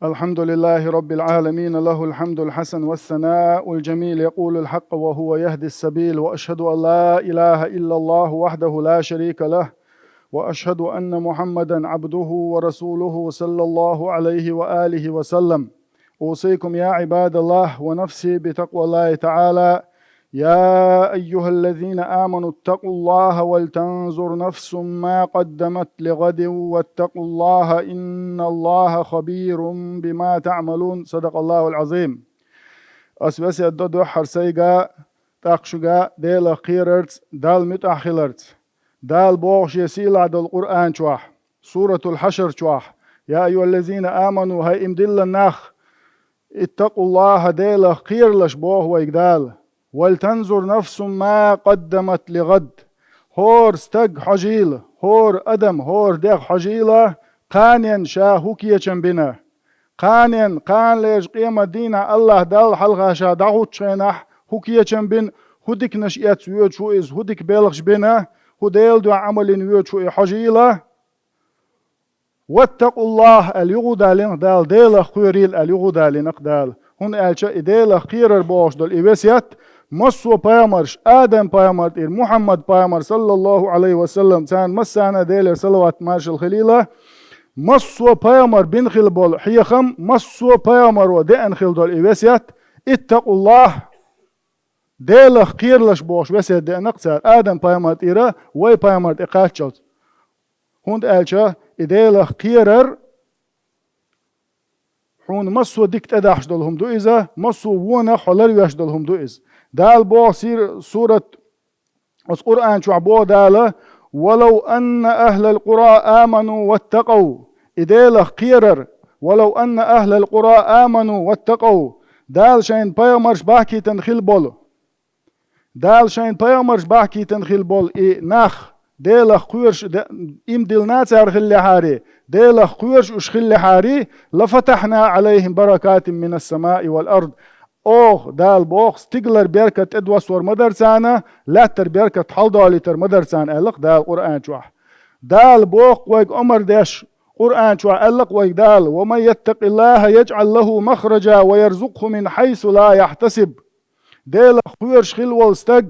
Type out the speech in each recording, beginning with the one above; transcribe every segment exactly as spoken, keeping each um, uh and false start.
الحمد لله رب العالمين، له الحمد الحسن والثناء الجميل، يقول الحق وهو يهدي السبيل، وأشهد أن لا إله إلا الله وحده لا شريك له، وأشهد أن محمدا عبده ورسوله صلى الله عليه وآله وسلم. أوصيكم يا عباد الله ونفسي بتقوى الله تعالى. يا أيها الذين آمنوا اتقوا الله ولتنظر نفس ما قدمت لغد واتقوا الله إن الله خبير بما تعملون. صدق الله العظيم. Ас весет до дуьххьара сайга, тӀаккха шуга Делах кхерарца, Далла муьтӀахь хиларца. Дала боху шен сийлахь долу Къуръан чохь, Суратул Хьашар чохь: «Я айюхаллазина аману», хӀай иман диллина нах, «иттакъуллаха», Делах кхералаш, боху вайга Дала. «Вал танзур нафсум ма къаддамат ли гӀад». ХӀора стаг хьожийла, хӀора адам, хӀора дегӀ хьожийла, кханенна ша хӀун кечам бина. Кханенна, кханалерчу къематан дийнахь АллахӀ Далла хьалха ша дӀахӀуттучу хенахь, хӀун кечам бина, хӀун диканаш эцна воьдуш ву иза, хӀун дика белхаш бина, хӀун Делан дуьхьа Ӏамал йина воьдуш ву и хьожийла. «Ваттакъуллах», аьлла юха а далийна Дала, Делах кхерийла аьлла юха а далийна Дала. ХӀунда аьлча и Делах кхерар бохуш долу и весет, массо а пайхамарш, Адам-пайхамар тӀера Мухьаммад-пайхамар, саллаллаху Ӏалайхи ва саллам, царна массарна а Делера салават-маршалла хуьлийла, массо а пайхамар бина хилла болу хьехам, массо а пайхамаро деана хилла долу и весет, «иттакъуллах», Делах кхералаш бохуш весет деана цара, Адам-пайхамар тӀера вай пайхамар тӀе кхаччалц. ХӀунда аьлча и Делах кхерар хьуна массо а дика тӀедахьаш долу хӀума ду иза, массо а вонах хьо ларвеш долу хӀума ду иза. Дала боху сир-, сурат, оцу Къуръан чохь боху Дала: «Валав анна ахлал къура аману ваттакъав». И Делах кхерар, «Валав анна ахлал къура аману ваттакъав». Дала шайна пайхамарш бахкийтина хилла болу. Дала шайна пайхамарш бахкийтина хилла болу и нах, Делах кхоьруш де-, иман диллина цара хиллехьарий, Делах кхоьруш уьш хиллехьарий, «лафатахьна Ӏалайхим баракатин минас самаи вал ард». Оха, Дала боху, стигалара беркат тӀедоссор ма дара царна, лаьттара беркат хьаладолуьйтур ма дара царна, аьлла-кх Дала Къуръан чохь. Дала боху вайга омра деш, Къуръан чохь аьлла-кх вайга Дала: «Ва ман яттакъиллаха яжӀал лаху махража ва ярзукъху мин хьайсу ла яхьтасиб». Делах кхоьруш хилла волу стаг,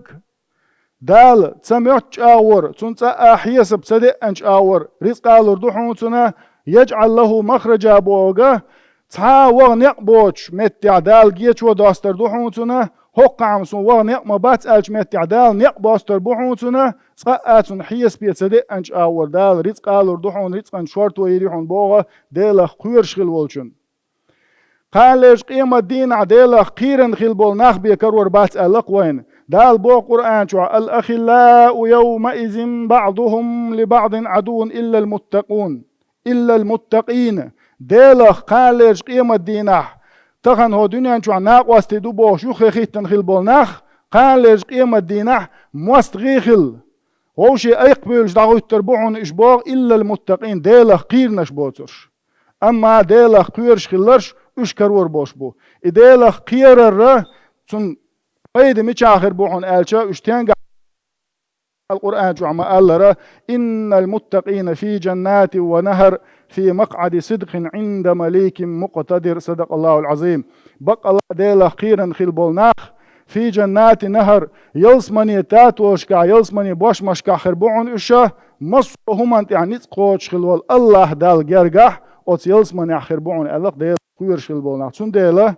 Дала ца моьтту чӀагӀор, цунна цкъа а хьесап ца деана чӀагӀор рицкъ алур ду хьуна цунна, яжӀал лаху махража бохург, цхьа а ваха некъ боцуш меттехь Дала гечо достур ду хьуна цунна, хӀокхахь-м суна ваха некъ ма бац аьллачу меттехь Дала некъ бостур бу хьуна цунна, цкъа а цунна хьесапе ца деана чӀагӀор Дала рицкъ алур ду хьуна, рицкъан шорто йийр ю хьуна боху Делах кхоьруш хилла волчун. Кханалерчу къематан дийнахь Делах кхийрина хилла болу нах бен карор бац аьлла-кх вайна. Дала боху Къуръан чохь: «Ал-ахиллау явмаизин баъдухум ли баъдин Ӏадуввун иллал муттакъун». Иллал муттакъин. Делах кханалерчу къематан дийнахь, тахана хӀокху дуьнен чохь накъостий ду бохуш юххе хӀиттина хилла болу нах, кханалерчу къематан дийнахь мостагӀий хилла, вовшийн айкхбуьйлуш дӀахӀуьттур бу хьуна уьш боху, иллал муттакъин, Делах кхийринарш боцурш. Амма Делах кхоьруш хилларш уьш карор болуш бу. И Делах кхерарра цунна пайда мичахь хир бу хьуна аьлча, уьш тенгахь Къуръан чохь ма-аллара: «Иннал муттакъина фи жаннатин ва нахар, фи макъӀади сидкъин Ӏинда маликин мукътадир». Садакъаллахул Ӏазим. Баккъалла Делах кхийрина хилла болу нах, «фи жаннати нахар», ялсамане татошкахь, ялсамане бошмашкахь хир бу хьуна уьш, массо а хӀуманна тӀехь ницкъ кхочуш хилла волу АллахӀ Далла гергахь, оцу ялсаманехь хир бу хьуна аьлла-кх Делах кхоьруш хилла болу нах. Цундела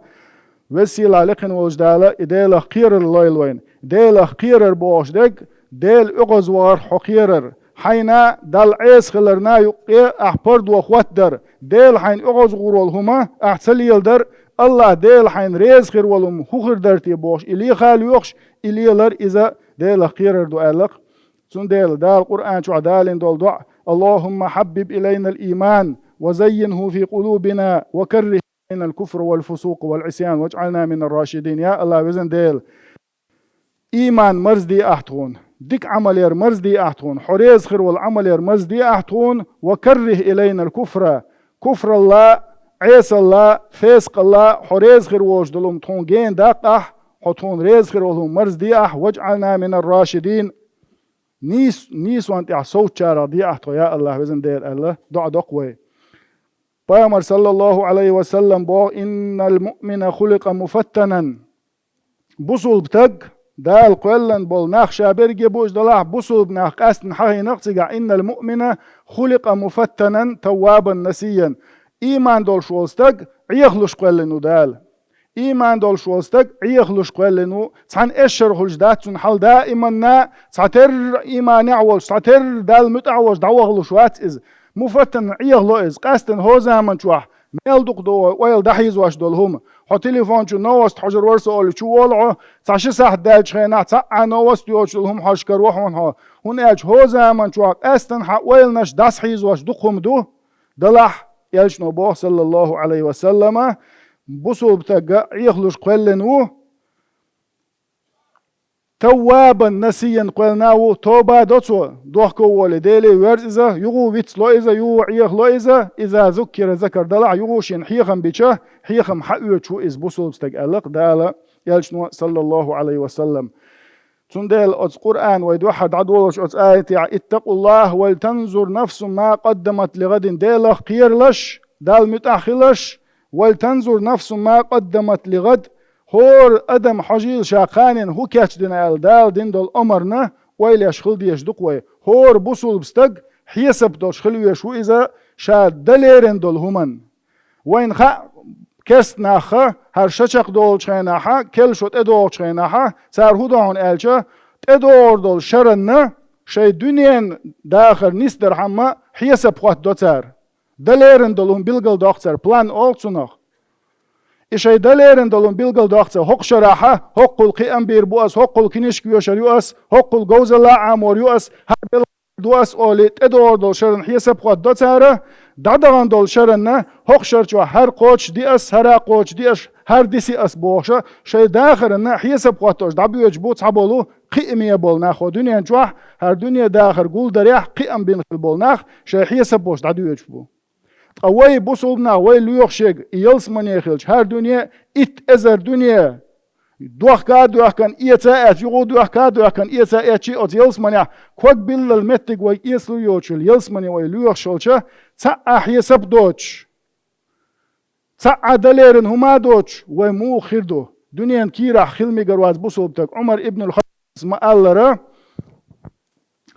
Веза-Сийлахь лекхина волчу Дала и Делах кхерар лойла вайна. Делах кхерар бохуш дерг, Дела оьгӀазвахар хьо кхерар. Хьайна Далла Ӏеса хиларна юккъе ахь пардо хӀоттадар. Дела хьайна оьгӀазвахар волу хӀума ахь ца леладар. АллахӀ Дела хьайна реза хир волу хӀума хӀун хир дара те бохуш, и леха а лоьхуш, и лелар иза Делах кхерар ду аьлла-кх. Цундела Дала Къуръан чохь далийна долу доӀа: «Аллахумма хьаббиб илайнал ийман, ва заййинху фи къулубина, ва каррих илайнал куфра вал фусукъа вал Ӏисян, ваджӀална минар рашидин». Я АллахӀ, везан Дела, ийман марзде ахь тхуна, дика Ӏамалера марзде ахь тхуна, хьо реза хир волу Ӏамалера марзде ахь тхуна, ва каррих илайнал куфра, куфралла, Ӏесалла, фесакъалла хьо реза хир волуш долу хӀума тхуна гена даккха ахь, хьо тхуна реза хир волу хӀума марзде ахь, ваджӀална минар рашидин. Нийс-, нийсонна тӀехь совцучарах де ахь тхо, я АллахӀ, везан Дела, аьлла, доӀа доккху вай. Пайхамар, саллаллаху Ӏалайхи ва саллам, боху: «Иннал муъмина хуликъа муфаттанан». Бусулба стаг, Дала кхоьллина болу нах, ша берриге бу уьш делахь, бусулба нах къаьстина хьахийна-кх цигахь: «Иннал муъмина хуликъа муфаттанан таввабан насиян». Ийман долуш волу стаг Ӏехалуш кхоьллина ву Дала. Ийман долуш волу стаг Ӏехалуш кхоьллина ву, цхьана эшшара хуьлуш дац цуьнан хьал, даиманна цхьатерра ийманехь а волуш, цхьатерра Далла муьтӀахь а волуш дӀавахалуш вац иза. Муфаттанан Ӏехало иза, къаьстина хӀокху заман чохь мел дукха ду ойла дӀахьийзош долу хӀума. Хьо телефон чу новость хьожур вара со олий, чу волу хьо, цхьа ши сахьт даьллачу хенахь цхьа а новость йоцуш долу хӀума хьожуш караво хьуна хьо. ХӀунда аьлча хӀокху заман чохь къаьстина хьан ойланаш дӀасахьийзош дукха хӀума ду. Делахь, элчано боху, саллаллаху Ӏалайхи ва саллама, бусулба стаг Ӏехалуш кхоьллина ву, таввабан насиян кхоьллина ву, тоба до цо, дохко волий, Деле верза иза, юха вицло иза, юха Ӏехало иза, иза зуккира закар, делахь юха шена хьехам бича, хьехам хьаоьцуш ву иза бусулба стаг, аьлла-кх Дала элчано, саллаллаху Ӏалайхи ва саллам. Цундела оцу Къуръан вай дуьххьара дӀадолуш оцу аятехь: «Иттакъуллаха вал танзур нафсун ма къаддамат ли гӀадин», Делах кхералаш, Далла муьтӀахь хилаш, «вал танзур нафсун ма къаддамат ли гӀад», хӀора адам хьожийла ша кханенна хӀун кечдина аьлла, Дала дина долу омарна ойла еш хила дезаш ду-кх вай. ХӀора бусулба стаг хьесап долуш хила везаш ву иза ша дан лерина долу хӀуманна. Вайна хаьа, керста нахха, хӀара ша чекхдолучу хенахьа, керла шо тӀедогӀучу хенахьа, цара хӀун до хьуна аьлча, тӀедогӀур долу шаранна шайн дуьненан дахар нисдархьама хьесап хӀоттадо цара. Дан лерина долу хӀума билгалдоккху цара, план олу цунах. И шайн дан лерина долу хӀума билгалдоккху цара, хӀокху шарахьа, хӀоккхул кхиам бийр бу ас, хӀоккхул кинишка вешар ю ас, хӀоккхул говзалла а Ӏамор ю ас, хӀара бел ду ас олий, тӀедогӀур долу шаран хьесап хӀоттадо цара, дӀадахана долу шаранна, хӀокху шар чохь хӀара кхочушде ас, хӀара кхочушде ас, хӀара диси ас бохуша, шайн дахаранна хьесап хӀоттош дӀабоьдуш бу цхьаболу кхиаме болу нах хӀокху дуьнен чохь, хӀара дуьне дахар гулдарехь кхиам бина хила болу нах шайн хьесап болуш дӀадоьдуш бу. Ткъа вай, бусулба нах, вай лоьхуш ерг, и ялсамане хилча, хӀара дуьне, итт эзар дуьне, дохка а доьхкана, эца а эцча, юха дохка а доьхкана, эца а эцча, оцу ялсаманехь ког биллал меттиг вай эцалур йоцуш йолу ялсамане вай лоьхуш йолча, цхьа а хьесап доцуш, цхьа а дан лерина хӀума а доцуш, вай муха хир ду? Дуьненан кийрахь хила мегар вац бусулба стаг. Ӏумар ибн ал-Хаттаб ма-аллара: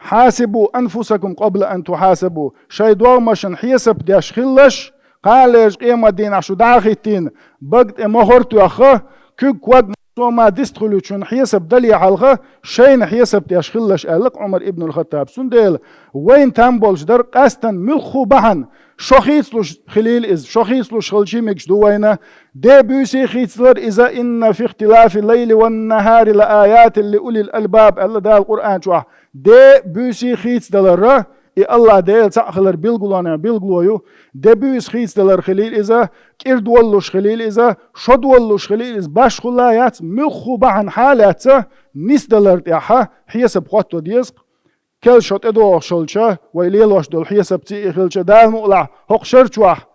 «Хьасибу анфусакум къабла ан тухьасабу». Шайн догӀмашна хьесап деш хилалаш, кханалерчу къематдийнахь шу дӀа а хӀиттийна, бага тӀе мохор а тоьхна, куьг, ког, массо а ма дистхуьлучунна хьесап дале хьалха, шайна хьесап деш хилалаш, аьлла-кх Ӏумар ибн ал-Хаттаб. Цундела вайна там болуш дара къаьстина муьлхха бахьана, шо хийцалуш хилийла иза, шо хийцалуш хилчий мегаш ду вайна. Де, буьйсий хийцадалар иза, «Инна фи ихтилафи лайли ван нахари ла аятин ли улил албаб», аьлла Дала Къуръан чохь. Де, буьйсий хийцадалара, и Аллах Дела цхьаъ хилар билгалонех билгало ю. Де, буьйса хийцадалар хилийла иза, кӀирдолалуш хилийла иза, шо долалуш хилийла иза, башхалла яц, муьлхха бахьана хьалаьцна, нисдалар тӀехьа хьесап хӀотто деза-кх. Керла шо тӀедогӀуш хилча, вай лелош долу хьесапций и хилча, Дала мукъалахь, хӀокху шар чохь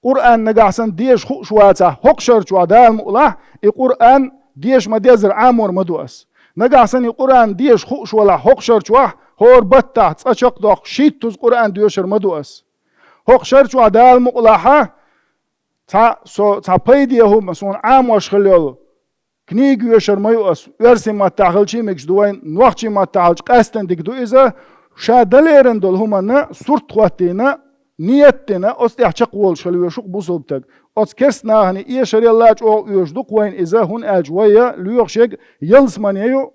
Къуръан нагахь санна дезаш хууш вацахь, хӀокху шар чохь, Дала мукъалахь, и Къуръан деша ма-деззара Ӏамор ма ду ас. Нагахь санна и Къуръан деша хууш валахь, хӀокху шар чохь, хӀора баттахь цкъа чекхдоккхуш шийттаза Къуръан доьшур ма ду ас. ХӀокху шар чохь, Дала мукъалахьа, цхьа со, цхьа пайде хӀума суна Ӏамош хила йолу книга йоьшур ма ю ас, оьрсийн маттахь хилчий мегаш ду вайн, нохчийн маттахь хилча къаьстина дика ду иза, ша дан лерина долу хӀуманна сурт хӀоттийна, ниет дина, оцу тӀехь чекхволуш хила везаш ву-кх бусулба стаг. Оцу керста нахана эшарелла чӀогӀа оьшуш ду-кх вайна иза, хӀунда аьлча вай лоьхуш ерг ялсамане ю,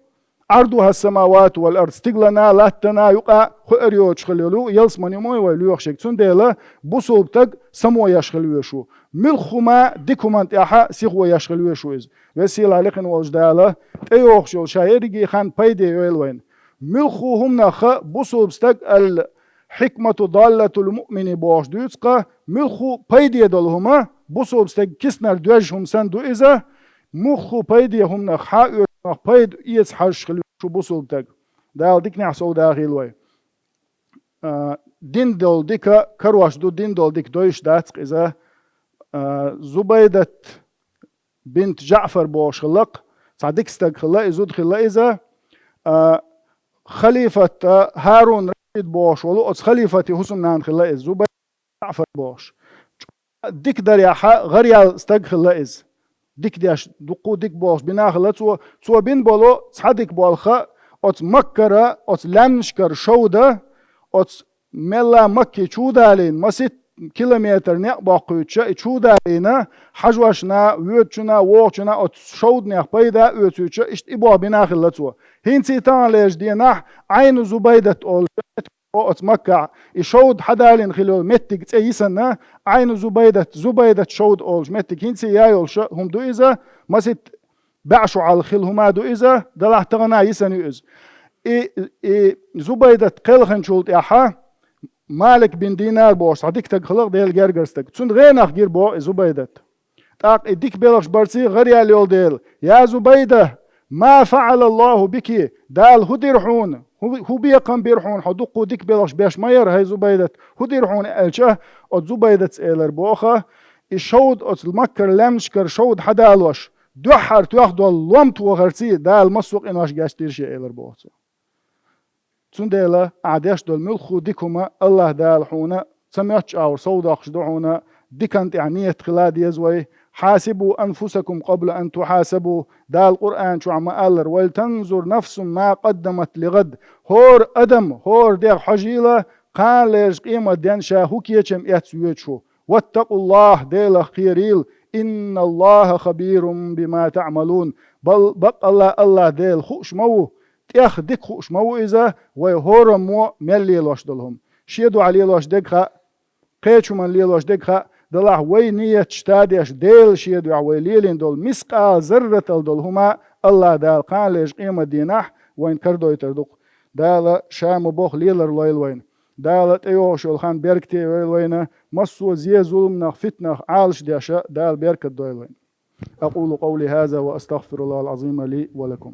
«Ӏардухас самавату вал ард», стиглана, латтана юкъа хоьар йоцуш хила йолу ялсамане ма ю вай лоьхуш ерг. Цундела бусулба стаг само еш хила везаш ву. Муьлхха хӀума дика хӀуманна тӀехьа сихо еш хила везаш ву иза. Веза-сийлахь лекхина волчу Дала тӀейогӀуш йолу ша ерриге хан пайде йойла вайна. Муьлхха хӀуманах бусулба стаг, ал-хьикмату даллатул муъмини бохуш дуьйцу-кх, муьлхха пайде долу хӀума, бусулба стеган киснара доьжна хӀума санна ду иза, муьлхха пайде хӀуманах хьан оьшург пайда эца хьажаш хила шу бусулба стаг. Дала диканехь сов дахийла вай. А, дина долу дика карош ду, дина долу дика дойуш дац-кх иза. А, Зубайдат бинт Жаъфар бохуш хилла-кх, цхьа дика стаг хилла, и зуда хилла иза. А, халифат, а, ХӀарун Рашид бохуш волу оцу халифатан хӀусамнана хилла иза, Зубайдат бинт Жаъфар бохуш. Дика дарехьа гӀараяьлла стаг хилла иза. Дика деш, дуккха дика болуш бина хилла цо. Цо бина болу цхьа дика болх оцу Маккара, оцу лаьмнашкара шовда, оцу мелла Макки чу далийна, масийтта километр некъ боккхуьйтуш, и чу далийна, хьажошна, воьдучунна, вогӀучунна оцу шовданех пайда оьцуьйтуш, иштта и болх бина хилла цо. ХӀинца и таханлерчу денахь Ӏайну Зубайдат олуш, оцу Маккахь и шовда хьадалийна хилла йолу меттиг цӀе йисина, Ӏайну Зубайдат, Зубайдат шовда олуш меттиг хӀинца а я йолуш хӀума ду иза, масийтта бӀе шо хьалха хилла хӀума ду иза, делахь тахана йисина ю иза. И, и Зубайдат кхелхинчул тӀаьхьа Малик бин Динар бохуш цхьа дика стаг хилла, Делан гергара стаг. Цуьнан гӀенах гира боху и Зубайдат. ТӀаккха и дика белхаш барций гӀараяьлла йолу дела: «Я Зубайда, ма фаӀала Аллаху бики, Дала хӀун дира хьуна? ХӀун, хӀун бекхам бира хьуна, хьо дуккха дика белхаш беш ма яра, хӀай Зубайдат? ХӀун дира хьуна?» аьлча, оцу Зубайдатс элира боху: «И шовда оцу Маккара лаьмнашкара шовда хьадалош, дуьххьара тоьхна долу лом тохарций Дала массо а къинош гечдира шен», элира боху цо. Цундела ахьа деш долу муьлхха дика хӀума Аллаха Дала хьуна ца моьттуш агӀор совдоккхуш ду хьуна, диканна тӀехь нийят хила деза вай. «Хьасибу анфусакум къабла ан тухьасабу». Дала Къуръан чохь ма-аллара: «Вал танзур нафсум ма къаддамат лигӀад». ХӀора адам, хӀора дегӀ хьожийла, кханалерчу къематден ша хӀун кечам эцна воьдуш ву. «Ваттакъуллахь», Делах кхерийла, «инналлаха хабирум бима таӀмалун». Бал-, баккъалла Аллах Дела хууш ма ву, тӀех дика хууш ма ву Иза, вай хӀораммо мел лелош долу хӀума. Шен дуьхьа лелош дерг хаьа, кхечу хӀуманна лелош дерг хаьа, делахь вай нийяташ тадеш, Дела Шен дуьхьа вай лелийна долу мискъала зарратал долу хӀума Аллах Дала кханалерчу къематдийнахь вайна карадойтур ду-кх. Дала Ша ма-бохху лелар лойла вайна. Дала тӀейогӀуш йолу хан беркате йойла вайна, массо а зе, зуламнах, фитнах Ӏалашдеш Дала беркат дойла вайна. أقول قولي هذا وأستغفر الله العظيم لي ولكم.